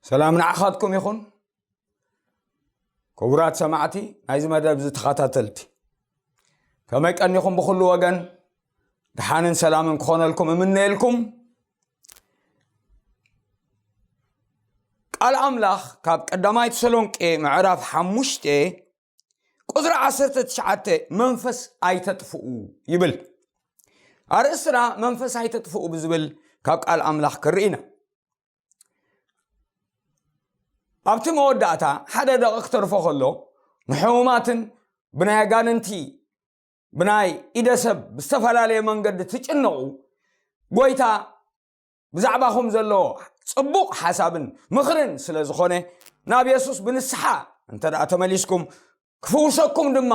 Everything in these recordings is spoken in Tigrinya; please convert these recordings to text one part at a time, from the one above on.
ሰላም ንዓኻትኩም ይኹን። ክቡራት ሰማዕቲ ናይዚ መደብ፣ እዚ ተኸታተልቲ፣ ከመይ ቀኒኹም? ብኹሉ ወገን ደሓንን ሰላምን ክኾነልኩም እምነየልኩም። ቃል ኣምላኽ ካብ ቀዳማይ ተሰሎንቄ ምዕራፍ ሓሙሽተ ቁጽሪ ዓሰርተ ትሽዓተ፣ መንፈስ ኣይተጥፍኡ ይብል። ኣርእስትና መንፈስ ኣይተጥፍኡ ብዝብል ካብ ቃል ኣምላኽ ክርኢ ኢና። ኣብቲ መወዳእታ ሓደ ደቒቕ ክተርፎ ከሎ፣ ንሕሙማትን ብናይ ኣጋንንቲ፣ ብናይ ኢደ ሰብ ብዝተፈላለየ መንገዲ ትጭነቑ፣ ጎይታ ብዛዕባኹም ዘሎ ጽቡቕ ሓሳብን ምኽርን ስለ ዝኾነ፣ ናብ የሱስ ብንስሓ እንተ ደኣ ተመሊስኩም፣ ክፍውሰኩም ድማ፣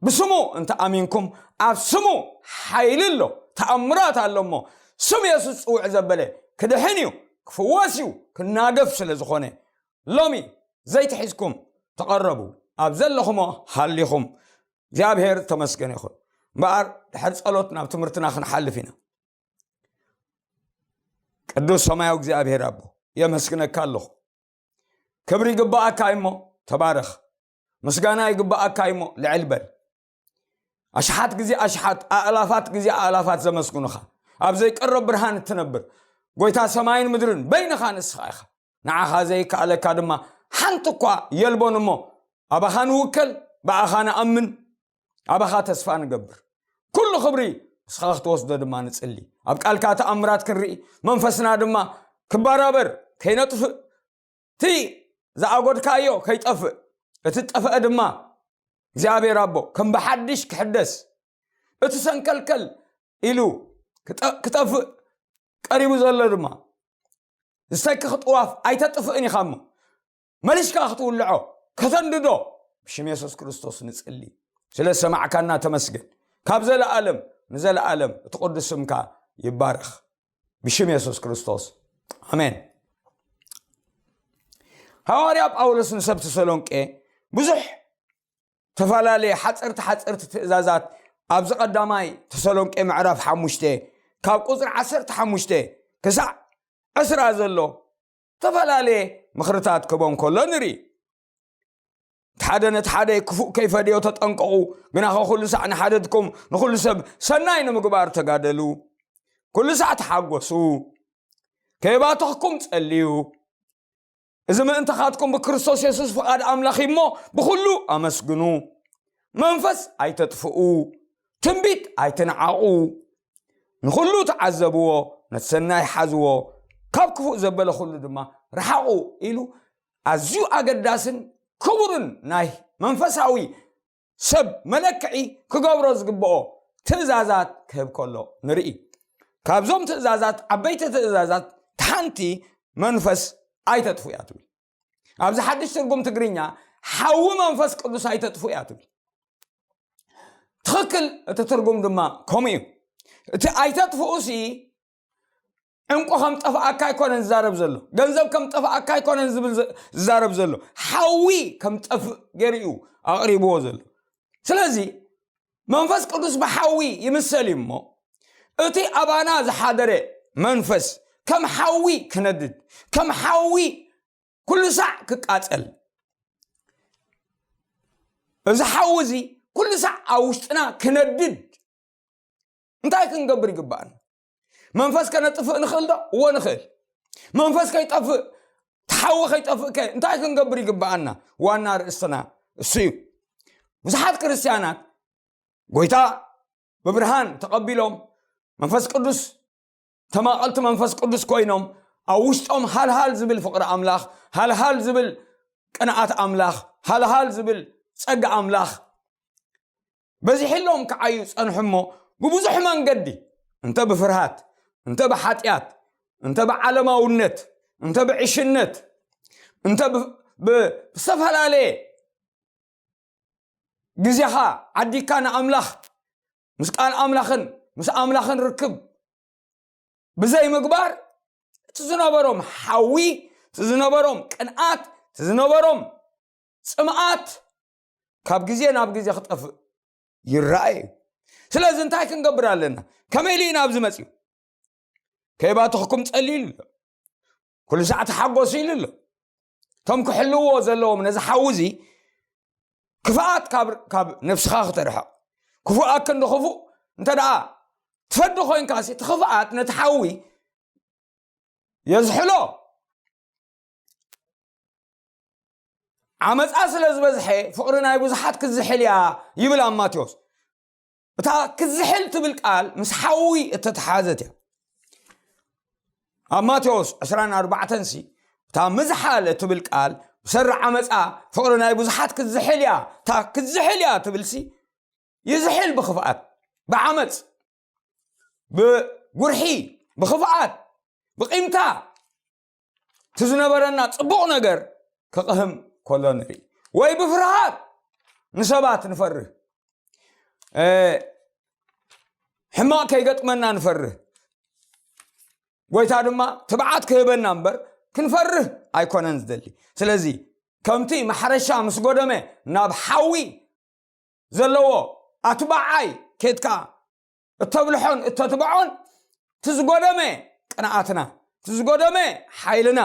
ብስሙ እንተ ኣሚንኩም፣ ኣብ ስሙ ሓይሊ ኣሎ፣ ተኣምራት ኣሎ እሞ፣ ስም የሱስ ጽውዕ ዘበለ ክድሕን እዩ፣ ክፍወስ እዩ፣ ክናገፍ ስለ ዝኾነ፣ ሎሚ ዘይትሒዝኩም ተቐረቡ፣ ኣብ ዘለኹሞ ሃሊኹም። እግዚኣብሔር ተመስገን ይኹን። እምበኣር ድሕሪ ጸሎት ናብ ትምህርትና ክንሓልፍ ኢና። ቅዱስ ሰማያዊ እግዚኣብሔር ኣቦ፣ የመስግነካ ኣለኹ። ክብሪ ይግባኣካ እሞ ተባረኽ። ምስጋና ይግባኣካ እሞ ልዕል በል። ኣሽሓት ግዜ ኣሽሓት፣ ኣእላፋት ግዜ ኣእላፋት ዘመስግኑኻ። ኣብ ዘይቀረብ ብርሃን እትነብር ጎይታ ሰማይን ምድርን በይንኻ ንስኻ ኢኻ። ንዓኻ ዘይከኣለካ ድማ ሓንቲ እኳ የልቦን እሞ፣ ኣባኻ ንውከል፣ ብኣኻ ንኣምን፣ ኣባኻ ተስፋ ንገብር። ኩሉ ክብሪ ንስኻ ክትወስዶ ድማ ንጽሊ። ኣብ ቃልካ ተኣምራት ክንርኢ፣ መንፈስና ድማ ክበራበር፣ ከይነጥፍእ፣ እቲ ዝኣጎድካዮ ከይጠፍእ፣ እቲ ዝጠፍአ ድማ እግዚኣብሔር ኣቦ ከም ብሓድሽ ክሕደስ፣ እቲ ሰንከልከል ኢሉ ክጠ-፣ ክጠፍእ ቀሪቡ ዘሎ ድማ፣ ዝተኪ ክጥዋፍ ኣይተጥፍእን ኢኻ እሞ፣ መሊስካ ክትውልዖ፣ ከተንድዶ፣ ብሽም የሱስ ክርስቶስ ንጽሊ። ስለ ሰማዕካና ተመስገን። ካብ ዘለኣለም ንዘለኣለም እቲ ቅዱስ ስምካ ይባረኽ። ብሽም የሱስ ክርስቶስ፣ ኣሜን። ሃዋርያ ጳውሎስ ንሰብ ተሰሎንቄ ብዙሕ ተፈላለየ ሓጸርቲ ሓጸርቲ ትእዛዛት ኣብዚ ቀዳማይ ተሰሎንቄ ምዕራፍ ሓሙሽተ ካብ ቁጽሪ ዓሰርተ ሓሙሽተ ክሳዕ ዕስራ ዘሎ ዝተፈላለየ ምኽርታት ክቦም ከሎ ንርኢ። እቲ ሓደ ነቲ ሓደ ክፉእ ከይፈድዮ ተጠንቀቑ፣ ግናኸ ኩሉ ሳዕ ንሓደድኩም ንኹሉ ሰብ ሰናይ ንምግባር ተጋደሉ። ኩሉ ሳዕ ተሓጎሱ፣ ከይባተኽኩም ጸልዩ። እዚ ምእንታኻትኩም ብክርስቶስ የሱስ ፍቓድ ኣምላኽ እዩ እሞ፣ ብኹሉ ኣመስግኑ። መንፈስ ኣይተጥፍኡ፣ ትንቢት ኣይትንዓቑ። ንኹሉ ተዓዘብዎ፣ ነቲ ሰናይ ሓዝዎ፣ ካብ ክፉእ ዘበለ ኩሉ ድማ ርሓቑ ኢሉ ኣዝዩ ኣገዳስን ክቡርን ናይ መንፈሳዊ ሰብ መለክዒ ክገብሮ ዝግብኦ ትእዛዛት ክህብ ከሎ ንርኢ። ካብዞም ትእዛዛት፣ ዓበይቲ ትእዛዛት፣ ሓንቲ መንፈስ ኣይተጥፉ እያ ትብል። ኣብዚ ሓድሽ ትርጉም ትግርኛ ሓዊ መንፈስ ቅዱስ ኣይተጥፉ እያ ትብል። ትኽክል፣ እቲ ትርጉም ድማ ከምኡ እዩ። እቲ ኣይተጥፍኡ ሲ ዕንቁ ከም ጠፍኣካ ኣይኮነን ዝዛረብ ዘሎ፣ ገንዘብ ከም ጠፍኣካ ኣይኮነን ዝብል ዘ-፣ ዝዛረብ ዘሎ፣ ሓዊ ከም ጠፍእ ገይሩ እዩ ኣቕሪብዎ ዘሎ። ስለዚ መንፈስ ቅዱስ ብሓዊ ይምሰል እዩ እሞ፣ እቲ ኣባና ዝሓደረ መንፈስ ከም ሓዊ ክነድድ፣ ከም ሓዊ ኩሉ ሳዕ ክቃጸል፣ እዚ ሓዊ እዚ ኩሉ ሳዕ ኣብ ውሽጥና ክነድድ እንታይ ክንገብር ይግባኣና? መንፈስ ከነጥፍእ ንኽእል ዶ? እወ ንኽእል። መንፈስ ከይጠፍእ፣ እቲ ሓዊ ከይጠፍእ ከ እንታይ ክንገብር ይግባኣና? ዋና ርእስና እሱ እዩ። ብዙሓት ክርስትያናት ጎይታ ብብርሃን ተቐቢሎም፣ መንፈስ ቅዱስ፣ ተማቐልቲ መንፈስ ቅዱስ ኮይኖም፣ ኣብ ውሽጦም ሃልሃል ዝብል ፍቕሪ ኣምላኽ፣ ሃልሃል ዝብል ቅንኣት ኣምላኽ፣ ሃልሃል ዝብል ጸጋ ኣምላኽ በዚሕሎም ክዓዩ ጸንሑ እሞ፣ ብብዙሕ መንገዲ፣ እንተ ብፍርሃት፣ እንተ ብሓጢኣት፣ እንተ ብዓለማውነት፣ እንተ ብዕሽነት፣ እንተ ብ-፣ ብ-፣ ብዝተፈላለየ ግዜኻ ዓዲካ ንኣምላኽ፣ ምስ ቃል ኣምላኽን ምስ ኣምላኽን ርክብ ብዘይምግባር፣ እቲ ዝነበሮም ሓዊ፣ እቲ ዝነበሮም ቅንኣት፣ እቲ ዝነበሮም ጽምኣት ካብ ግዜ ናብ ግዜ ክጠፍእ ይረኣይ እዩ። ስለዚ እንታይ ክንገብር ኣለና? ከመይ ኢሉ እዩ ናብዚ መጺኡ? ከይባተኽኩም ጸልዩ ኢሉ ኣሎ። ኩሉ ሰዓት ተሓጎሱ ኢሉ ኣሎ። እቶም ክሕልዎ ዘለዎም ነዚ ሓዊ እዚ ክፍኣት ካብ ነብስኻ ክተርሕቕ፣ ክፉእ ኣክንዲ ክፉእ እንተ ደኣ ትፈዲ ኮይንካ እቲ ክፍኣት ነቲ ሓዊ የዝሕሎ። ዓመፃ ስለ ዝበዝሐ ፍቕሪ ናይ ብዙሓት ክትዝሕል እያ ይብል ኣብ ማቴዎስ። እታ ክትዝሕል ትብል ቃል ምስ ሓዊ እተተሓዘት እያ። ኣብ ማቴዎስ ዕስራን ኣርባዕተን ሲ እታ ምዝሓል እትብል ቃል ብሰሪ ዓመፃ ፍቕሪ ናይ ብዙሓት ክትዝሕል እያ። እታ ክትዝሕል እያ ትብል ሲ ይዝሕል ብኽፍኣት፣ ብዓመፅ፣ ብጉርሒ፣ ብኽፍኣት፣ ብቂምታ፣ እቲ ዝነበረና ፅቡቕ ነገር ክቕህም ከሎ ንርኢ፣ ወይ ብፍርሃት ንሰባት ንፈርህ፣ ሕማቕ ከይገጥመና ንፈርህ። ጎይታ ድማ ትብዓት ክህበና እምበር ክንፈርህ ኣይኮነን ዝደሊ። ስለዚ ከምቲ ማሕረሻ ምስ ጎደመ ናብ ሓዊ ዘለዎ ኣትባዓይ ኬድካ እተብልሖን እተትብዖን ትዝጎደመ ቅንኣትና፣ ትዝጎደመ ሓይልና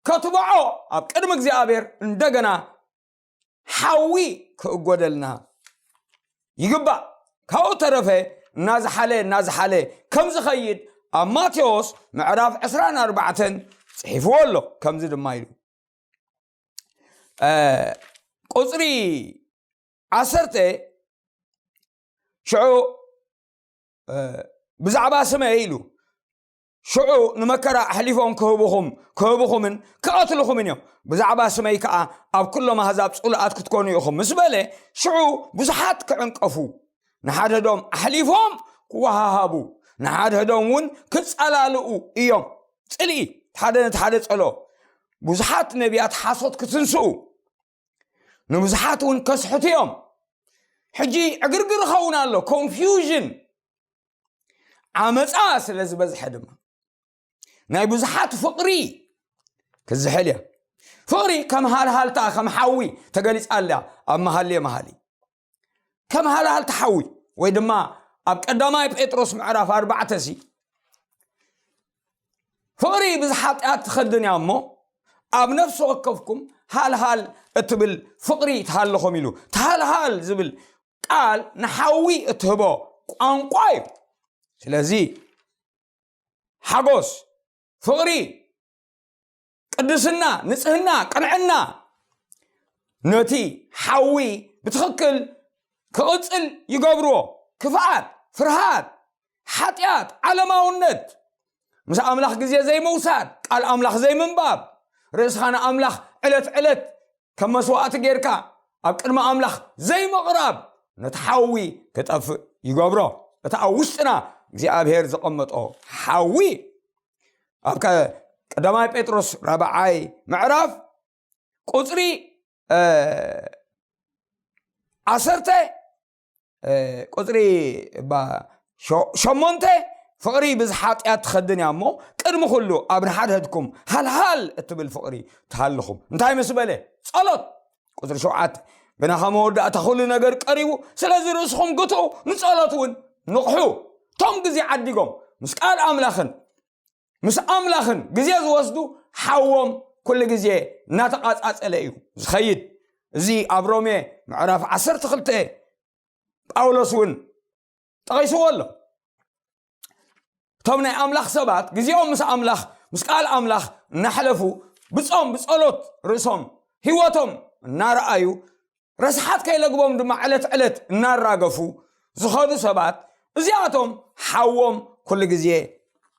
ከትብዖ ኣብ ቅድሚ እግዚኣብሔር እንደገና ሓዊ ክእጎደልና ይግባእ። ካብኡ ተረፈ እናዝሓለ እናዝሓለ ከም ዝኸይድ ኣብ ማቴዎስ ምዕራፍ ዕስራን ኣርባዕተን ጽሒፍዎ ኣሎ። ከምዚ ድማ ኢሉ ቁፅሪ ዓሰርተ ሽዑ ብዛዕባ ስመይ ኢሉ ሽዑ ንመከራ ኣሕሊፎም ክህብኹም ክህብኹምን ክቐትልኹምን እዮም፣ ብዛዕባ ስመይ ከዓ ኣብ ኩሎም ኣህዛብ ፅሉኣት ክትኮኑ ኢኹም ምስ በለ ሽዑ ብዙሓት ክዕንቀፉ ንሓድሕዶም ኣሕሊፎም ክወሃሃቡ ንሓድሕዶም እውን ክፀላልኡ እዮም። ፅልኢ ሓደ ነቲ ሓደ ፀሎ ብዙሓት ነቢያት ሓሶት ክትንስኡ ንብዙሓት እውን ከስሕቱ እዮም። ሕጂ ዕግርግር ይኸውን ኣሎ፣ ኮንፊውዥን ዓመፃ ስለ ዝበዝሐ ድማ ናይ ብዙሓት ፍቕሪ ክዝሕል እያ። ፍቕሪ ከም ሃልሃልታ ከም ሓዊ ተገሊፃ ኣላ ኣብ መሃልየ መሃሊ ከም ሃልሃልታ ሓዊ ወይ ድማ ኣብ ቀዳማይ ጴጥሮስ ምዕራፍ ኣርባዕተ ሲ ፍቕሪ ብዝሓጢኣት ትኸድን እያ እሞ ኣብ ነፍሲ ወከፍኩም ሃልሃል እትብል ፍቕሪ ትሃልኹም ኢሉ። ትሃልሃል ዝብል ቃል ንሓዊ እትህቦ ቋንቋ እዩ። ስለዚ ሓጎስ፣ ፍቕሪ፣ ቅድስና፣ ንጽህና፣ ቅንዕና ነቲ ሓዊ ብትኽክል ክቕጽል ይገብርዎ። ክፍኣት፣ ፍርሃት፣ ሓጢኣት፣ ዓለማውነት፣ ምስ ኣምላኽ ግዜ ዘይምውሳድ፣ ቃል ኣምላኽ ዘይምንባብ፣ ርእስኻ ንኣምላኽ ዕለት ዕለት ከም መስዋእቲ ጌርካ ኣብ ቅድሚ ኣምላኽ ዘይምቕራብ ነቲ ሓዊ ክጠፍእ ይገብሮ። እቲ ኣብ ውሽጥና እግዚኣብሔር ዘቐመጦ ሓዊ ኣብ ቀዳማይ ጴጥሮስ ራብዓይ ምዕራፍ ቁፅሪ ዓሰርተ ቁፅሪ ሸሞንተ ፍቕሪ ብዝሓጢኣት ትኸድን እያ እሞ ቅድሚ ኩሉ ኣብ ንሓድሕድኩም ሃልሃል እትብል ፍቕሪ ትሃልኹም እንታይ ምስ በለ ጸሎት ቁፅሪ ሸውዓተ ግና ካብ መወዳእታ ኩሉ ነገር ቀሪቡ ስለዚ ርእስኹም ግትኡ ንጸሎት እውን ንቕሑ እቶም ግዜ ዓዲጎም ምስ ቃል ኣምላኽን ምስ ኣምላኽን ግዜ ዝወስዱ ሓዎም ኩሉ ግዜ እናተቓጻጸለ እዩ ዝኸይድ። እዚ ኣብ ሮሜ ምዕራፍ ዓሰርተ ክልተ ጳውሎስ እውን ጠቒስዎ ኣሎ። እቶም ናይ ኣምላኽ ሰባት ግዜኦም ምስ ኣምላኽ ምስ ቃል ኣምላኽ እናሕለፉ ብጾም ብጸሎት ርእሶም ህይወቶም እናረኣዩ ረስሓት ከይለግቦም ድማ ዕለት ዕለት እናራገፉ ዝኸዱ ሰባት እዚኣቶም ሓዎም ኩሉ ግዜ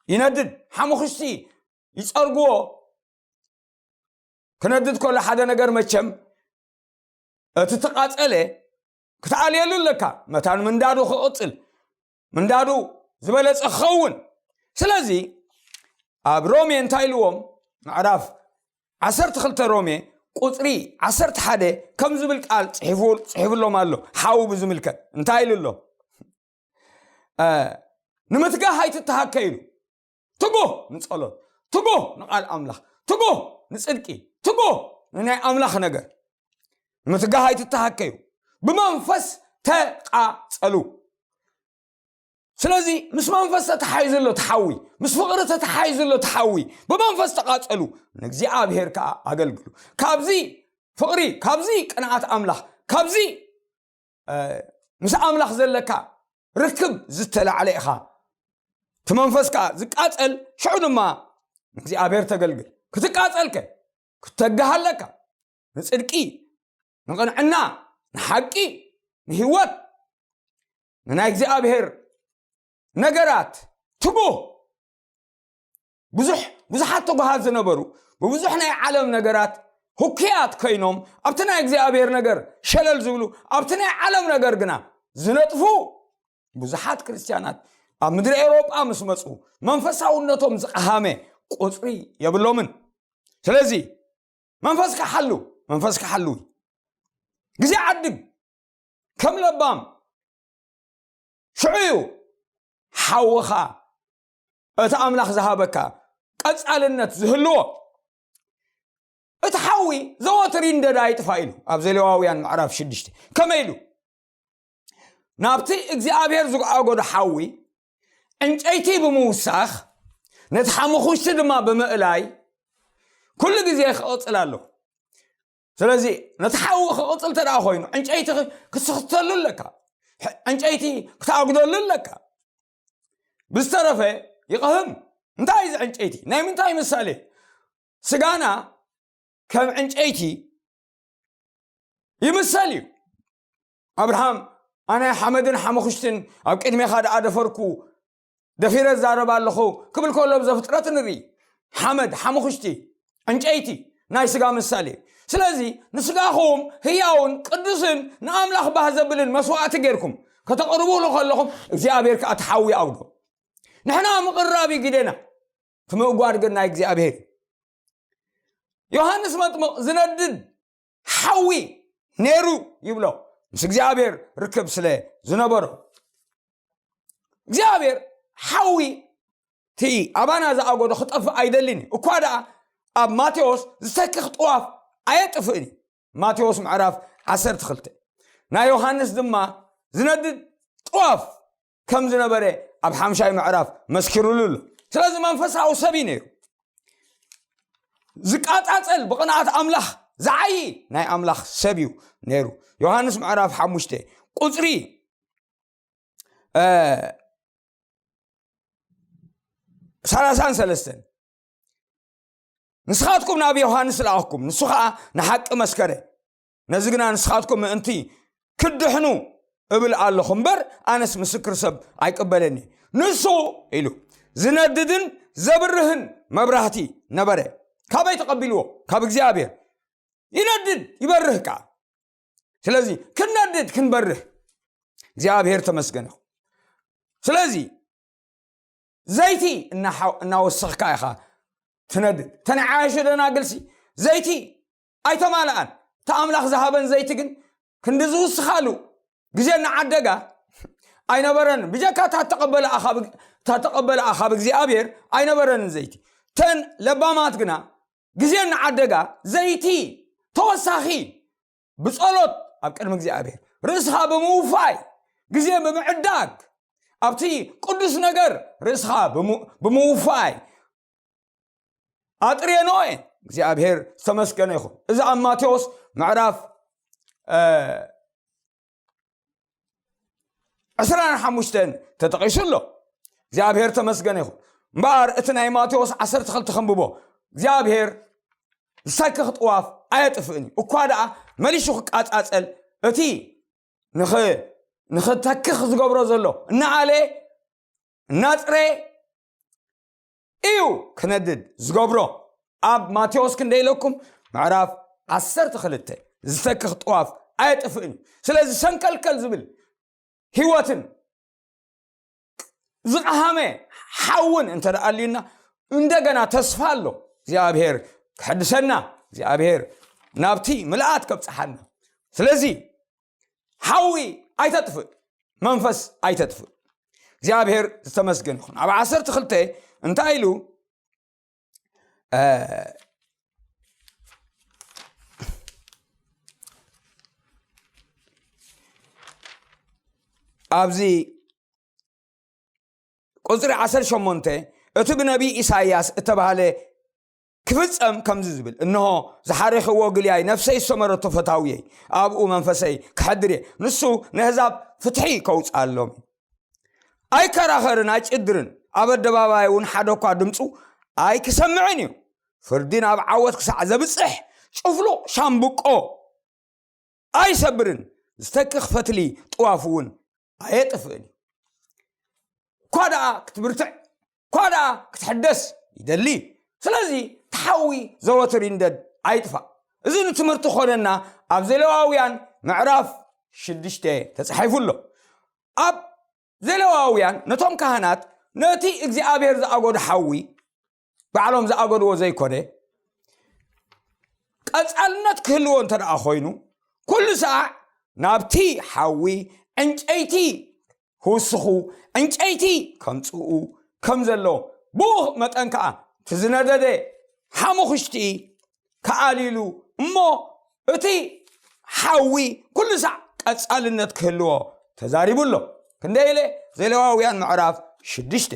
ይነድድ። ሓሙኽሽቲ ይጸርግዎ። ክነድድ ከሎ ሓደ ነገር መቸም እቲ ተቓጸለ ክትኣልየሉ ኣለካ መታን ምንዳዱ ክቕጽል ምንዳዱ ዝበለጸ ክኸውን። ስለዚ ኣብ ሮሜ እንታይ ኢልዎም ምዕራፍ ዓሰርተ ክልተ ሮሜ ቁፅሪ ዓሰርተ ሓደ ከም ዝብል ቃል ፅሒፍሎም ኣሎ። ሓዊ ብዝምልከት እንታይ ኢሉ ኣሎ? ንምትጋህ ኣይትተሃከ ኢሉ። ትጉህ ንፀሎት፣ ትጉህ ንቃል ኣምላኽ፣ ትጉህ ንፅድቂ፣ ትጉህ ንናይ ኣምላኽ ነገር። ንምትጋህ ኣይትተሃከዩ፣ ብመንፈስ ተቃፀሉ። ስለዚ ምስ መንፈስ ተተሓሒዙ ኣሎ እቲ ሓዊ፣ ምስ ፍቕሪ ተተሓሒዙ ኣሎ እቲ ሓዊ። ብመንፈስ ተቓጸሉ፣ ንእግዚኣብሔር ከኣ ኣገልግሉ። ካብዚ ፍቕሪ፣ ካብዚ ቅንዓት ኣምላኽ፣ ካብዚ እ፣ ምስ ኣምላኽ ዘለካ ርክብ ዝተላዕለ ኢኻ። እቲ መንፈስካ ዝቃጸል፣ ሽዑ ድማ ንእግዚኣብሔር ተገልግል። ክትቃጸልከ ክትተግህ ኣለካ። ንጽድቂ፣ ንቕንዕና፣ ንሓቂ፣ ንህይወት፣ ንናይ እግዚኣብሔር ነገራት ትጉህ። ብዙሕ ብዙሓት ትጉሃት ዝነበሩ፣ ብብዙሕ ናይ ዓለም ነገራት ህኩያት ኮይኖም፣ ኣብቲ ናይ እግዚኣብሔር ነገር ሸለል ዝብሉ፣ ኣብቲ ናይ ዓለም ነገር ግና ዝነጥፉ ብዙሓት ክርስትያናት ኣብ ምድሪ ኤውሮጳ ምስ መጹ፣ መንፈሳውነቶም ዝቐሃመ ቁጽሪ የብሎምን። ስለዚ መንፈስካ ሓሉ፣ መንፈስካ ሓሉ። ግዜ ዓድግ፣ ከም ለባም። ሽዑ እዩ ሓውኻ፣ እቲ ኣምላኽ ዝሃበካ ቀጻልነት ዝህልዎ። እቲ ሓዊ ዘወትር ይንደድ ኣይጥፋእ ኢሉ ኣብ ዘሌዋውያን ምዕራፍ ሽዱሽተ። ከመይ ኢሉ? ናብቲ እግዚኣብሔር ዝጓጎዶ ሓዊ ዕንጨይቲ ብምውሳኽ፣ ነቲ ሓሙኹሽቲ ድማ ብምእላይ፣ ኩሉ ግዜ ክቕጽል ኣለዎ። ስለዚ ነቲ ሓዊ ክቕጽል እንተ ደኣ ኮይኑ፣ ዕንጨይቲ ክ-፣ ክትስኽተሉ ኣለካ። ሕ-፣ ዕንጨይቲ ክትኣጉደሉ ኣለካ። ብዝተረፈ ይቕህም። እንታይ እዩ እዚ ዕንጨይቲ? ናይ ምንታይ ምሳሌ? ስጋና ከም ዕንጨይቲ ይምሰል እዩ። ኣብርሃም፣ "ኣነ ሓመድን ሓሙኽሽትን ኣብ ቅድሜኻ ደኣ ደፈርኩ፣ ደፊረ እዛረብ ኣለኹ" ክብል ከሎ ኣብ ዘፍጥረት ንርኢ። ሓመድ፣ ሓሙኽሽቲ፣ ዕንጨይቲ ናይ ስጋ ምሳሌ እዩ። ስለዚ ንስጋኹም ህያውን ቅዱስን ንኣምላኽ ባህ ዘብልን መስዋእቲ ጌርኩም ከተቕርቡሉ ከለኹም፣ እግዚኣብሔር ከኣ እቲ ሓዊ ይኣጉዶ። ንሕና ምቕራብ እዩ ግደና፣ እቲ ምእጓድ ግን ናይ እግዚኣብሔር እዩ። ዮሃንስ መጥምቕ ዝነድድ ሓዊ ነይሩ ይብሎ፣ ምስ እግዚኣብሔር ርክብ ስለ ዝነበሮ። እግዚኣብሔር ሓዊ እቲ ኣባና ዝኣጎዶ ክጠፍእ ኣይደልን እዩ። እኳ ደኣ ኣብ ማቴዎስ ዝተክኽ ጥዋፍ ኣየጥፍእን እዩ። ማቴዎስ ምዕራፍ ዓሰርተ ክልተ። ናይ ዮሃንስ ድማ ዝነድድ ጥዋፍ ከም ዝነበረ ኣብ ሓምሻይ ምዕራፍ መስኪሩሉ ኣሎ። ስለዚ መንፈሳዊ ሰብ እዩ ነይሩ። ዝቃጻጸል፣ ብቕንዓት ኣምላኽ ዝዓዪ ናይ ኣምላኽ ሰብ እዩ ነይሩ። ዮሃንስ ምዕራፍ ሓሙሽተ ቁጽሪ፣ እ፣ ሰላሳን ሰለስተን። "ንስኻትኩም ናብ ዮሃንስ ለኣኽኩም፣ ንሱ ኸኣ ንሓቂ መስከረ። ነዚ ግና ንስኻትኩም ምእንቲ ክትድሕኑ እብል ኣለኹ እምበር፣ ኣነስ ምስክር ሰብ ኣይቅበለኒ። ንሱ" ኢሉ፣ "ዝነድድን ዘብርህን መብራህቲ ነበረ።" ካበይ ተቐቢልዎ? ካብ እግዚኣብሔር። ይነድድ፣ ይበርህ ከኣ። ስለዚ ክንነድድ፣ ክንበርህ እግዚኣብሔር ተመስገነ። ስለዚ ዘይቲ እናሓ-፣ እናወሰኽካ ኢኻ ትነድድ። እተን ዓያሹ ደናግልሲ ዘይቲ ኣይተማልኣን። እቲ ኣምላኽ ዝሃበን ዘይቲ ግን ክንዲ ዝውስኻሉ ግዜ እናዓደጋ ኣይነበረን። ብጀካ እታ እተቐበለ ኣኻብ-፣ እታ እተቐበለ ኣኻብ እግዚኣብሔር ኣይነበረንን ዘይቲ። እተን ለባማት ግና ግዜ እናዓደጋ ዘይቲ ተወሳኺ ብጸሎት ኣብ ቅድሚ እግዚኣብሔር ርእስኻ ብምውፋይ፣ ግዜ ብምዕዳግ፣ ኣብቲ ቅዱስ ነገር ርእስኻ ብሙ-፣ ብምውፋይ፣ ኣጥርየንኦ እየን። እግዚኣብሔር ዝተመስገነ ይኹን። እዚ ኣብ ማቴዎስ ምዕራፍ፣ እ፣ ዕስራን ሓሙሽተን ተጠቒሱ ኣሎ። እግዚኣብሔር ተመስገነ ይኹን። እምበኣር እቲ ናይ ማቴዎስ ዓሰርተ ክልተ ከንብቦ። እግዚኣብሔር ዝሰክኽ ጥዋፍ ኣየጥፍእን እዩ። እኳ ደኣ መሊሹ ክቃጻጸል፣ እቲ ንኽ-፣ ንኽተክኽ ዝገብሮ ዘሎ እናኣለ፣ እናጽረ እዩ ክነድድ ዝገብሮ። ኣብ ማቴዎስ ክንደይ ኢለኩም? ምዕራፍ ዓሰርተ ክልተ፣ ዝተክኽ ጥዋፍ ኣየጥፍእን እዩ። ስለዚ ሰንከልከል ዝብል ህይወትን ዝቐሃመ ሓውን እንተ ደኣ ኣልዩና፣ እንደገና ተስፋ ኣሎ። እግዚኣብሔር ክሕድሰና፣ እግዚኣብሔር ናብቲ ምልኣት ከብጽሓና። ስለዚ ሓዊ ኣይተጥፍእ፣ መንፈስ ኣይተጥፍእ። እግዚኣብሔር ዝተመስገነ ይኹን። ኣብ ዓሰርተ ክልተ እንታይ ኢሉ? እ፣ ኣብዚ ቁፅሪ ዓሰርተ ሸሞንተ፣ እቲ ብነቢይ ኢሳይያስ እተባህለ ክፍጸም ከምዚ ዝብል፣ እንሆ፣ ዝሓረኽዎ ግልያይ፣ ነፍሰይ ዝሰመረቶ ፈታውየይ፣ ኣብኡ መንፈሰይ ክሐድር እየ። ንሱ ነህዛብ ፍትሒ ከውፅኣሎም እዩ። ኣይከራኸርን ኣይጭድርን፣ ኣብ ኣደባባይ እውን ሓደ እኳ ድምፁ ኣይክሰምዕን እዩ። ፍርዲ ናብ ዓወት ክሳዕ ዘብፅሕ ጭፍሉቕ ሻምብቆ ኣይሰብርን፣ ዝተክኽ ፈትሊ ጥዋፍ እውን ኣየጥፍእን እዩ። እኳ ደኣ ክትብርትዕ፣ እኳ ደኣ ክትሕደስ ይደሊ። ስለዚ ተሓዊ ዘወትር ይንደድ ኣይጥፋእ። እዚ ንትምህርቲ ኮነና ኣብ ዘሌዋውያን ምዕራፍ ሽዱሽተ ተጻሒፉ ኣሎ። ኣብ ዘሌዋውያን ነቶም ካህናት ነቲ እግዚኣብሔር ዝኣጎዶ ሓዊ ባዕሎም ዝኣገድዎ ዘይኮነ፣ ቀጻልነት ክህልዎ እንተ ደኣ ኮይኑ፣ ኩሉ ሰዓዕ ናብቲ ሓዊ ዕንጨይቲ ክውስኹ፣ ዕንጨይቲ ከምጽኡ ከም ዘሎ፣ ብኡ መጠን ከኣ እቲ ዝነደደ ሓሙኽሽቲ ከኣሊሉ፣ እሞ እቲ ሓዊ ኩሉ ሳዕ ቀጻልነት ክህልዎ ተዛሪቡ ኣሎ። ክንደይ ኢለ? ዘሌዋውያን ምዕራፍ ሽዱሽተ።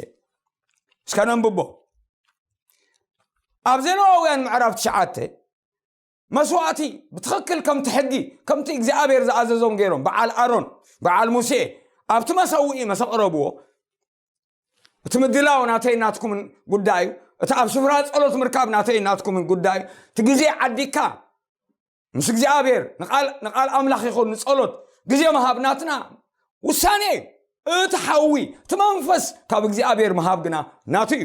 እስከ ነንብቦ። ኣብ ዘሌዋውያን ምዕራፍ ትሽዓተ፣ መስዋእቲ ብትኽክል ከምቲ ሕጊ፣ ከምቲ እግዚኣብሔር ዝኣዘዞም ገይሮም፣ በዓል ኣሮን፣ በዓል ሙሴ፣ ኣብቲ መሰውኢ መሰቕረብዎ፣ እቲ ምድላው ናተይ ናትኩምን ጉዳይ እዩ። እቲ ኣብ ስፍራ ጸሎት ምርካብ ናተይ ናትኩምን ጉዳይ እዩ። እቲ ግዜ ዓዲካ ምስ እግዚኣብሔር ንቓል፣ ንቓል ኣምላኽ ይኹን ንጸሎት ግዜ ምሃብ ናትና ውሳኔ እዩ። እቲ ሓዊ፣ እቲ መንፈስ ካብ እግዚኣብሔር ምሃብ ግና ናቱ እዩ።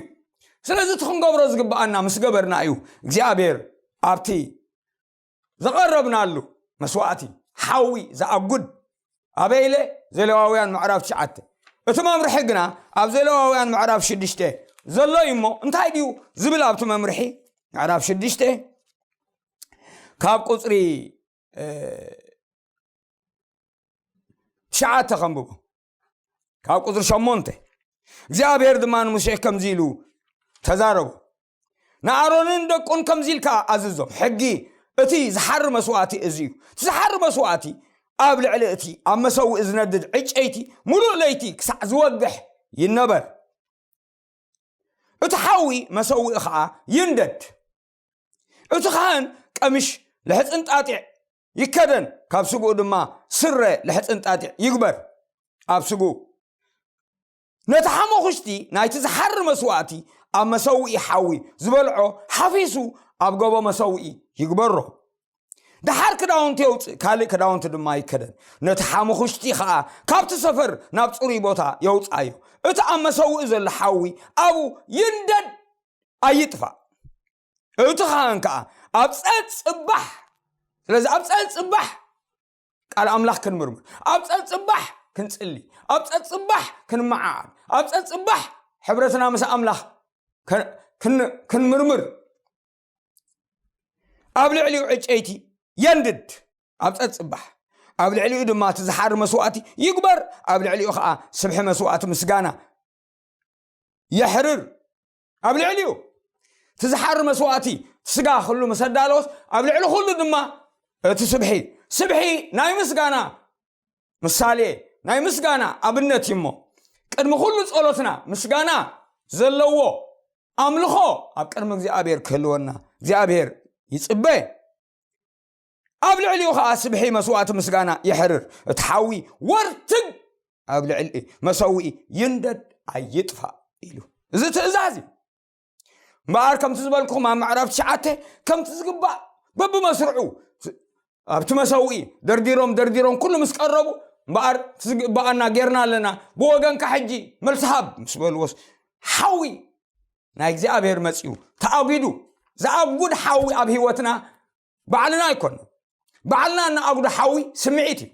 ስለዚ እቲ ክንገብሮ ዝግብኣና ምስ ገበርና እዩ እግዚኣብሔር ኣብቲ ዘቐረብናሉ መስዋእቲ ሓዊ ዝኣጉድ። ኣበይ ኢለ? ዘሌዋውያን ምዕራፍ ትሽዓተ። እቲ መምርሒ ግና ኣብ ዘሌዋውያን ምዕራፍ ሽዱሽተ ዘሎ እዩ። እሞ እንታይ ድዩ ዝብል ኣብቲ መምርሒ ምዕራፍ ሽዱሽተ ካብ ቁፅሪ፣ እ፣ ትሽዓተ ከንብቦ። ካብ ቁፅሪ ሸሞንተ፣ እግዚኣብሔር ድማ ንሙሴ ከምዚ ኢሉ ተዛረቡ። ንኣሮንን ደቁን ከምዚ ኢልካ ኣዝዞም፣ ሕጊ እቲ ዝሓሪ መስዋእቲ እዚ እዩ። እቲ ዝሓሪ መስዋእቲ ኣብ ልዕሊ እቲ ኣብ መሰውኢ ዝነድድ ዕጨይቲ ምሉእ ለይቲ ክሳዕ ዝወግሕ ይነበር። እቲ ሓዊ መሰውኢ ኸዓ ይንደድ። እቲ ኻህን ቀምሽ ልሕጽን ጣጢዕ ይከደን፣ ካብ ስግኡ ድማ ስረ ልሕጽን ጣጢዕ ይግበር። ኣብ ስግኡ ነቲ ሓሞኽሽቲ ናይቲ ዝሓሪ መስዋእቲ ኣብ መሰውኢ ሓዊ ዝበልዖ ሓፊሱ ኣብ ጎቦ መሰውኢ ይግበሮ። ደሓር ክዳውንቲ የውፅእ፣ ካልእ ክዳውንቲ ድማ ይከደን። ነቲ ሓሙኽሽቲ ኸዓ ካብቲ ሰፈር ናብ ፅሩይ ቦታ የውፅኣዮ። እቲ ኣብ መሰውኢ ዘሎ ሓዊ ኣብኡ ይንደድ ኣይጥፋእ። እቲ ኻህን ከኣ ኣብ ጸጽባሕ፣ ስለዚ ኣብ ጸጽባሕ ቃል ኣምላኽ ክንምርምር፣ ኣብ ጸጽባሕ ክንጽሊ፣ ኣብ ጸጽባሕ ክንመዓዓድ፣ ኣብ ጸጽባሕ ሕብረትና ምስ ኣምላኽ ከ-፣ ክን-፣ ክንምርምር፣ ኣብ ልዕሊኡ ዕጨይቲ የንድድ፣ ኣብ ጸጽባሕ፣ ኣብ ልዕሊኡ ድማ እቲ ዝሓሪ መስዋእቲ ይግበር፣ ኣብ ልዕሊኡ ኸኣ ስብሒ መስዋእቲ ምስጋና የሕርር። ኣብ ልዕሊኡ እቲ ዝሓሪ መስዋእቲ ስጋ ኩሉ ምስ ኣዳለወስ፣ ኣብ ልዕሊ ኩሉ ድማ እቲ ስብሒ፣ ስብሒ ናይ ምስጋና ምሳሌ፣ ናይ ምስጋና ኣብነት እዩ። እሞ ቅድሚ ኩሉ ጸሎትና ምስጋና ዘለዎ ኣምልኾ ኣብ ቅድሚ እግዚኣብሔር ክህልወና እግዚኣብሔር ይጽበ። ኣብ ልዕሊኡ ኸዓ ስብሒ መስዋእቲ ምስጋና የሕርር፣ እቲ ሓዊ ወርትግ ኣብ ልዕሊ መሰውኢ ይንደድ ኣይጥፋእ ኢሉ። እዚ ትእዛዝ እዩ። እምበኣር ከምቲ ዝበልኩኹም ኣብ ምዕራፍ ትሽዓተ ከምቲ ዝግባእ በብመስርዑ ኣብቲ መሰውኢ ደርዲሮም ደርዲሮም ኩሉ ምስ ቀረቡ፣ እምበኣር እቲ ዝግባኣና ጌርና ኣለና፣ ብወገንካ ሕጂ መልሲ ሃብ ምስ በልዎስ፣ ሓዊ ናይ እግዚኣብሔር መጺኡ ተኣጒዱ። ዝኣጉድ ሓዊ ኣብ ህይወትና ባዕልና ኣይኮነ። ባዕልና እናኣጉዶ ሓዊ ስምዒት እዩ።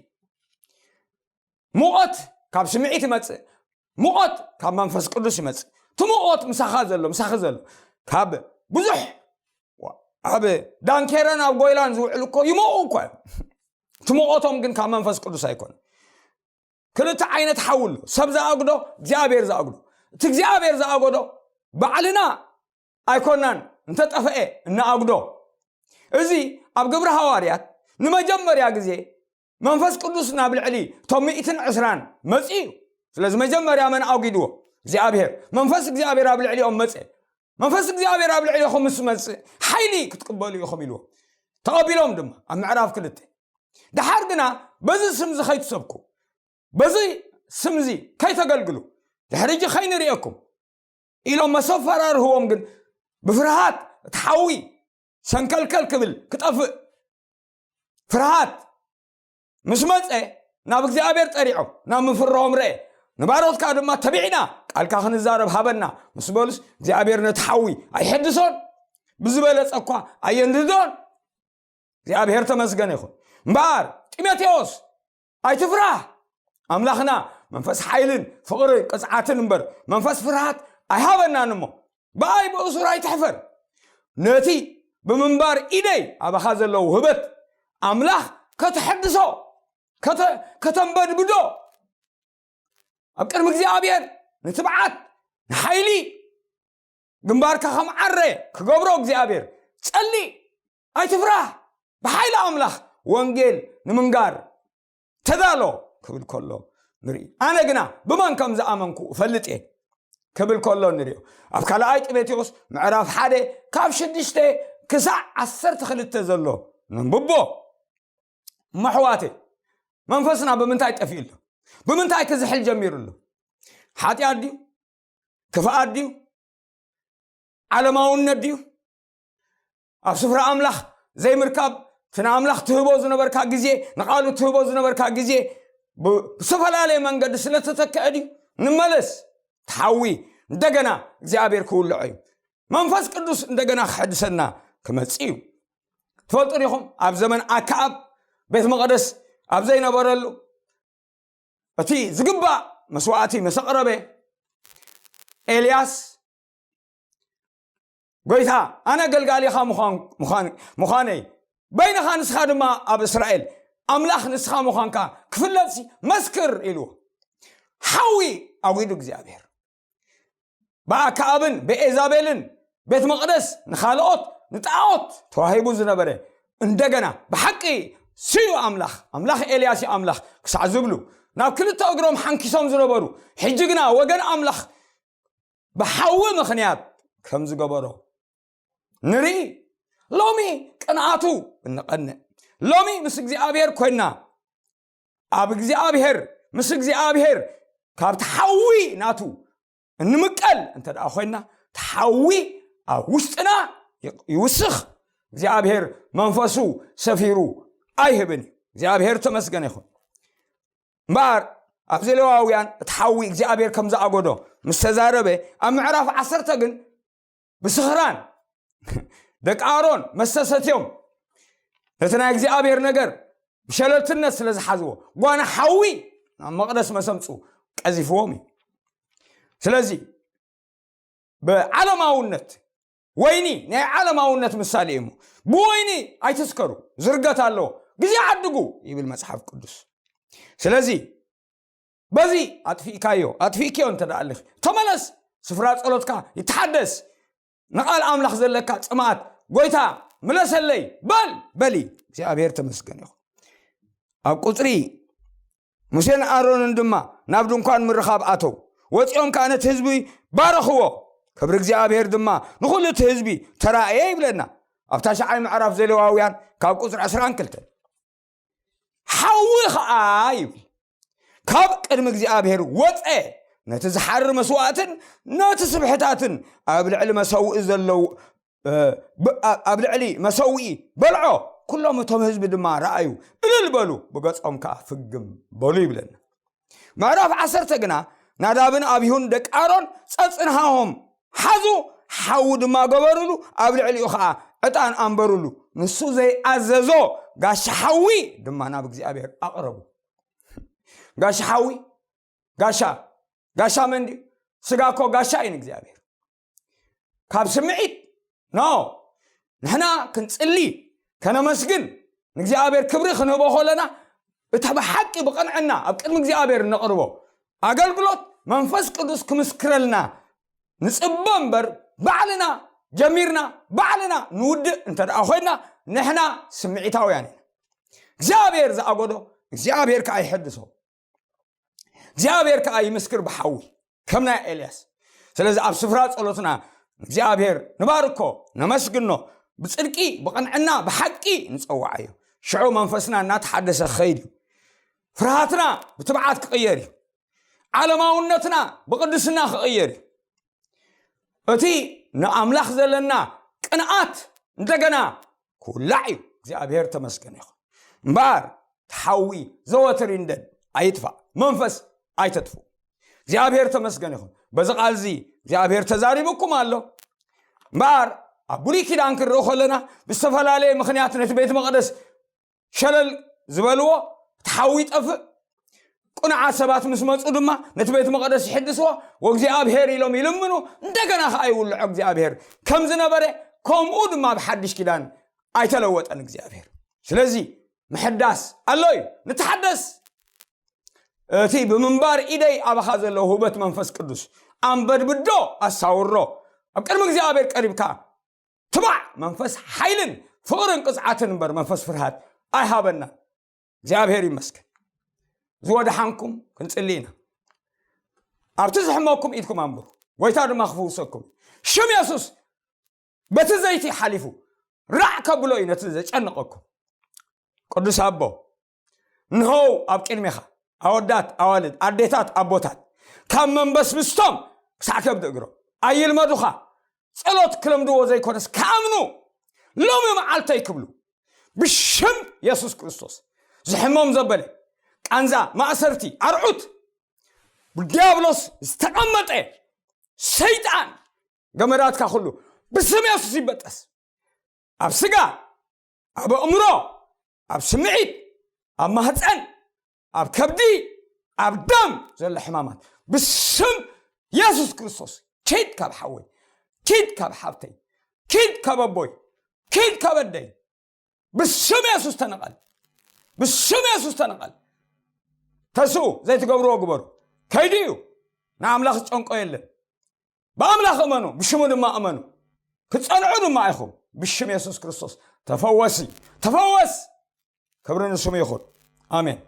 ሙቐት ካብ ስምዒት ይመጽእ። ሙቐት ካብ መንፈስ ቅዱስ ይመጽእ። እቲ ሙቐት ምሳኻ ዘሎ፣ ምሳኺ ዘሎ፣ ካብ ብዙሕ ኣብ ዳንኬራን ኣብ ጎይላን ዝውዕሉ እኮ ይሞቑ እኮ እዮም። እቲ ሙቐቶም ግን ካብ መንፈስ ቅዱስ ኣይኮነ። ክልተ ዓይነት ሓዊ ኣሎ። ሰብ ዝኣጉዶ፣ እግዚኣብሔር ዝኣጉዶ። እቲ እግዚኣብሔር ዝኣጎዶ ባዕልና ኣይኮናን፣ እንተጠፍኤ እንኣጉዶ። እዚ ኣብ ግብሪ ሃዋርያት ንመጀመርያ ግዜ መንፈስ ቅዱስ ናብ ልዕሊ እቶም ሚእትን ዕስራን መጺኡ እዩ። ስለዚ መጀመርያ መን ኣጒድዎ? እግዚኣብሔር፣ መንፈስ እግዚኣብሔር ኣብ ልዕሊኦም መጸ። መንፈስ እግዚኣብሔር ኣብ ልዕሊኹም ምስ መጽእ ሓይሊ ክትቅበሉ ኢኹም ኢልዎም። ተቐቢሎም ድማ ኣብ ምዕራፍ ክልተ። ደሓር ግና በዚ ስምዚ ከይትሰብኩ፣ በዚ ስምዚ ከይተገልግሉ፣ ድሕሪ እጂ ከይንርእየኩም ኢሎም መሰፈራርህዎም ግን ብፍርሃት እቲ ሓዊ ሰንከልከል ክብል ክጠፍእ ፍርሃት ምስ መጸ ናብ እግዚኣብሔር ጸሪዖም ናብ ምፍርሆም ረኤ። ንባሮትካ ድማ ተቢዕና ቃልካ ክንዛረብ ሃበና ምስ በሉስ እግዚኣብሔር ነቲ ሓዊ ኣይሕድሶን ብዝበለጸ እኳ ኣየንድዶን። እግዚኣብሔር ተመስገን ይኹን። እምበኣር ጢሞቴዎስ ኣይትፍራህ፣ ኣምላኽና መንፈስ ሓይልን ፍቕርን ቅጽዓትን እምበር መንፈስ ፍርሃት ኣይሃበናን እሞ ብኣይ ብእሱር ኣይትሕፈር። ነቲ ብምንባር ኢደይ ኣባኻ ዘለዉ ህበት ኣምላኽ ከተሐድሶ፣ ከተ-፣ ከተንበድብዶ፣ ኣብ ቅድሚ እግዚኣብሔር ንትብዓት ንሓይሊ ግንባርካ ከም ዓረ ክገብሮ እግዚኣብሔር ጸሊ። ኣይትፍራህ፣ ብሓይሊ ኣምላኽ ወንጌል ንምንጋር ተዳሎ ክብል ከሎ ንርኢ። ኣነ ግና ብመን ከም ዝኣመንኩ እፈልጥ እየ ክብል ከሎ ንሪኦ። ኣብ ካልኣይ ጢሞቴዎስ ምዕራፍ ሓደ ካብ ሽዱሽተ ክሳዕ ዓሰርተ ክልተ ዘሎ ንንብቦ። እሞ ኣሕዋተይ፣ መንፈስና ብምንታይ ጠፊኡ ኣሎ? ብምንታይ ክዝሕል ጀሚሩ ኣሎ? ሓጢኣት ድዩ? ክፍኣት ድዩ? ዓለማውነት ድዩ? ኣብ ስፍራ ኣምላኽ ዘይምርካብ፣ እቲ ንኣምላኽ ትህቦ ዝነበርካ ግዜ፣ ንቓሉ ትህቦ ዝነበርካ ግዜ ብ-፣ ብዝተፈላለየ መንገዲ ስለ ተተክአ ድዩ? ንመለስ። ተሓዊ እንደገና እግዚኣብሔር ክውልዖ እዩ። መንፈስ ቅዱስ እንደገና ክሕድሰና ክመጽእ እዩ። ትፈልጡ ዲኹም? ኣብ ዘመን ኣከኣብ ቤት መቕደስ ኣብ ዘይነበረሉ፣ እቲ ዝግባእ መስዋእቲ ምስ ኣቕረበ፣ ኤልያስ፣ "ጎይታ፣ ኣነ ኣገልጋሊኻ ምዃን-፣ ምዃን-፣ ምዃነይ፣ በይንኻ ንስኻ ድማ ኣብ እስራኤል ኣምላኽ ንስኻ ምዃንካ ክፍለጥሲ መስክር" ኢልዎ። ሓዊ ኣጒዱ እግዚኣብሔር። ብኣከኣብን ብኤዛቤልን ቤት መቕደስ ንኻልኦት ንጣዖት ተዋሂቡ ዝነበረ፣ እንደገና ብሓቂ ስዩ ኣምላኽ፣ ኣምላኽ ኤልያስ እዩ ኣምላኽ ክሳዕ ዝብሉ፣ ናብ ክልተ እግሮም ሓንኪሶም ዝነበሩ፣ ሕጂ ግና ወገን ኣምላኽ ብሓዊ ምኽንያት ከም ዝገበሮ ንርኢ። ሎሚ ቅንኣቱ እንቐንእ፣ ሎሚ ምስ እግዚኣብሔር ኮይና፣ ኣብ እግዚኣብሔር፣ ምስ እግዚኣብሔር ካብቲ ሓዊ ናቱ እንምቀል እንተ ደኣ ኮይና፣ እቲ ሓዊ ኣብ ውሽጥና ይ-፣ ይውስኽ። እግዚኣብሔር መንፈሱ ሰፊሩ ኣይህብን እዩ። እግዚኣብሔር ተመስገን ይኹን። እምበኣር ኣብዚ ሌዋውያን እቲ ሓዊ እግዚኣብሔር ከም ዝኣጎዶ ምስ ተዛረበ፣ ኣብ ምዕራፍ ዓሰርተ ግን ብስኽራን ደቂ ኣሮን መስተ ሰትዮም ነቲ ናይ እግዚኣብሔር ነገር ብሸለልትነት ስለ ዝሓዝዎ፣ ጓና ሓዊ ናብ መቕደስ መሰምጹ ቀዚፍዎም እዩ። ስለዚ ብዓለማውነት፣ ወይኒ ናይ ዓለማውነት ምሳሌ እዩ እሞ፣ "ብወይኒ ኣይትስከሩ፣ ዝርገት ኣለዎ፣ ግዜ ዓድጉ" ይብል መጽሓፍ ቅዱስ። ስለዚ በዚ ኣጥፊእካዮ፣ ኣጥፊእክዮ እንተ ደኣ ኣለኺ፣ ተመለስ፣ ስፍራ ጸሎትካ ይተሓደስ፣ ንቓል ኣምላኽ ዘለካ ጽምኣት፣ "ጎይታ ምለሰለይ" በል፣ በሊ። እግዚኣብሔር ተመስገን ይኹን። ኣብ ቁጽሪ፣ "ሙሴን ኣሮንን ድማ ናብ ድንኳን ምርኻብ ኣተው፣ ወጺኦም ከኣ ነቲ ህዝቢ ባረኽዎ፣ ክብሪ እግዚኣብሔር ድማ ንኹሉ እቲ ህዝቢ ተራእየ" ይብለና። ኣብ ታሽዓይ ምዕራፍ ዘሌዋውያን ካብ ቁጽሪ ዕስራን ክልተን። ሓዊ ኸኣ ይብል፣ ካብ ቅድሚ እግዚኣብሔር ወጸ፣ ነቲ ዝሓሪ መስዋእትን ነቲ ስብሕታትን ኣብ ልዕሊ መሰውኢ ዘለዉ፣ እ፣ ብ-፣ ኣ-፣ ኣብ ልዕሊ መሰውኢ በልዖ። ኩሎም እቶም ህዝቢ ድማ ረኣዩ፣ እልል በሉ፣ ብገጾም ከኣ ፍግም በሉ ይብለና። ምዕራፍ ዓሰርተ ግና ናዳብን ኣቢሁን ደቂ ኣሮን ጸጽንሃሆም ሓዙ፣ ሓዊ ድማ ገበሩሉ፣ ኣብ ልዕሊኡ ኸኣ ዕጣን ኣንበሩሉ። ንሱ ዘይኣዘዞ ጋሻ ሓዊ ድማ ናብ እግዚኣብሔር ኣቕረቡ። ጋሻ ሓዊ፣ ጋሻ፣ ጋሻ መን ድዩ? ስጋ እኮ ጋሻ እዩ ንእግዚኣብሔር። ካብ ስምዒት፣ ኖ። ንሕና ክንጽሊ፣ ከነመስግን፣ ንእግዚኣብሔር ክብሪ ክንህቦ ከለና፣ እታ ብሓቂ ብቕንዕና ኣብ ቅድሚ እግዚኣብሔር እነቕርቦ ኣገልግሎት መንፈስ ቅዱስ ክምስክረልና ንጽበ እምበር፣ ባዕልና ጀሚርና፣ ባዕልና ንውድእ እንተ ደኣ ኮይና፣ ንሕና ስምዒታውያን ኢና። እግዚኣብሔር ዝኣጎዶ እግዚኣብሔር ከኣ ይሕድሶ። እግዚኣብሔር ከኣ ይምስክር ብሓዊ። ከም ናይ ኤልያስ። ስለዚ ኣብ ስፍራ ጸሎትና እግዚኣብሔር ንባርኮ፣ ነመስግኖ፣ ብጽድቂ ብቕንዕና ብሓቂ ንጸውዓዮ። ሽዑ መንፈስና እናተሓደሰ ክኸይድ እዩ። ፍርሃትና ብትብዓት ክቕየር እዩ። ዓለማውነትና ብቕድስና ክቕየር እዩ። እቲ ንኣምላኽ ዘለና ቅንኣት እንደገና ክውላዕ እዩ። እግዚኣብሔር ተመስገን ይኹን። እምበኣር ተሓዊ ዘወትር ይንደድ፣ ኣይጥፋእ። መንፈስ ኣይተጥፉ። እግዚኣብሔር ተመስገን ይኹን። በዚ ቃል እዚ እግዚኣብሔር ተዛሪቡኩም ኣሎ። እምበኣር ኣብ ብሉይ ኪዳን ክንርኢ ከለና ብዝተፈላለየ ምኽንያት ነቲ ቤት መቕደስ ሸለል ዝበልዎ፣ እቲ ሓዊ ይጠፍእ። ቅኑዓት ሰባት ምስ መፁ ድማ ነቲ ቤት መቕደስ ይሕድስዎ፣ ወእግዚኣብሔር ኢሎም ይልምኑ። እንደገና ከዓ ይውልዖ እግዚኣብሔር ከም ዝነበረ፣ ከምኡ ድማ ብሓድሽ ኪዳን ኣይተለወጠን እግዚኣብሔር። ስለዚ ምሕዳስ ኣሎ እዩ። ንተሓደስ። እቲ ብምንባር ኢደይ ኣባኻ ዘሎ ውህበት መንፈስ ቅዱስ ኣንበድብዶ፣ ኣሳውሮ። ኣብ ቅድሚ እግዚኣብሔር ቀሪብካ ትባዕ መንፈስ ሓይልን ፍቕርን ቅጽዓትን እምበር መንፈስ ፍርሃት ኣይሃበና። እግዚኣብሔር ይመስገን። ዝወድሓንኩም ክንጽሊ ኢና። ኣብቲ ዝሕመኩም ኢድኩም ኣንብሩ፣ ጎይታ ድማ ክፍውሰኩም። ሽም የሱስ በቲ ዘይቲ ሓሊፉ ራዕ ከብሎ እዩ ነቲ ዘጨነቐኩም። ቅዱስ ኣቦ፣ እንሆው ኣብ ቅድሜኻ ኣወዳት ኣዋልድ፣ ኣዴታት ኣቦታት፣ ካብ መንበስብስቶም ክሳዕ ከብዲ እግሮም ኣይልመዱኻ። ጸሎት ክለምድዎ ዘይኮነስ ክኣምኑ፣ ሎሚ መዓልተይ ክብሉ፣ ብሽም የሱስ ክርስቶስ ዝሕሞም ዘበለ ቃንዛ፣ ማእሰርቲ፣ ኣርዑት፣ ብዲያብሎስ ዝተቐመጠ ሰይጣን፣ ገመዳትካ ኩሉ ብስም የሱስ ይበጠስ። ኣብ ስጋ፣ ኣብ ኣእምሮ፣ ኣብ ስምዒት፣ ኣብ ማህፀን፣ ኣብ ከብዲ፣ ኣብ ደም ዘሎ ሕማማት ብስም የሱስ ክርስቶስ ኪድ ካብ ሓወይ፣ ኪድ ካብ ሓብተይ፣ ኪድ ካብ ኣቦይ፣ ኪድ ካብ ኣደይ፣ ብስም የሱስ ተነቐል፣ ብስም የሱስ ተነቐል። ተስኡ፣ ዘይትገብርዎ ግበሩ። ከይዱ እዩ። ንኣምላኽ ዝጨንቆ የለን። ብኣምላኽ እመኑ፣ ብሽሙ ድማ እመኑ። ክትጸንዑ ድማ ኢኹም። ብሽም የሱስ ክርስቶስ ተፈወሲ፣ ተፈወስ። ክብሪ ንስሙ ይኹን። ኣሜን።